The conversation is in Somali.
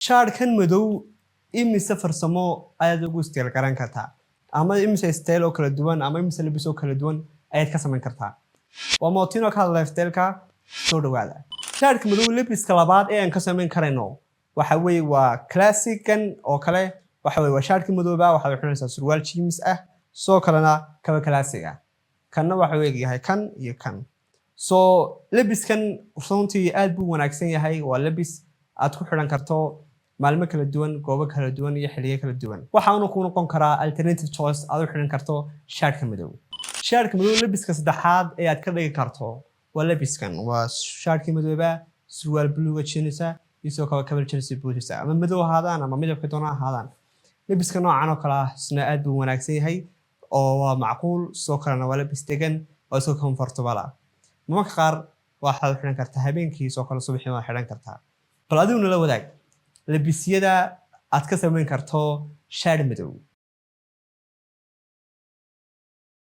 Shaadhkan madow imise farsamo ayaad ugu style garan kartaa, ama imise style oo kala duwan, ama imise labis oo kala duwan ayaad ka samayn kartaa? Waa Mootino ka hadla lifestyle-ka. Soo dhawaada. Shaadhka madow labiska labaad ee aan ka samayn karayno waxa weeye waa classic-an oo kale. Waxa weye waa shaadhka madooba, waxaad xidhanaysaa surwaal jeans ah, sidoo kalena kaba classic ah. Kanna waxa uu egyahay kan iyo kan. So labiskan runtii aad buu wanaagsan yahay. Waa labis aad ku xidhan karto maalmo kala duwan, goobo kala duwan iyo xilliyo kala duwan. Waxaanu ku noqon karaa alternative choice aad u xidhan karto shaadhka madow. Shaadhka madow labiska saddexaad ee aad ka dhigi karto waa labiskan. Waa shaadhkii madooba, surwaal buluuga jeans ah iyo sidoo kale kaba Chelsea boots ah, ama madow ahaadaan ama midabka doona ahaadaan. Labiska noocan oo kale ah isna aad buu wanaagsan yahay oo waa macquul. Sidoo kalena waa labis degan oo isoo comfortable ah. Marmarka qaar waxaad xidhan kartaa habeenkii, sidoo kale subaxii waad xidhan kartaa. Bal adiguna la wadaag labisyada aad ka samayn karto shaadh madow.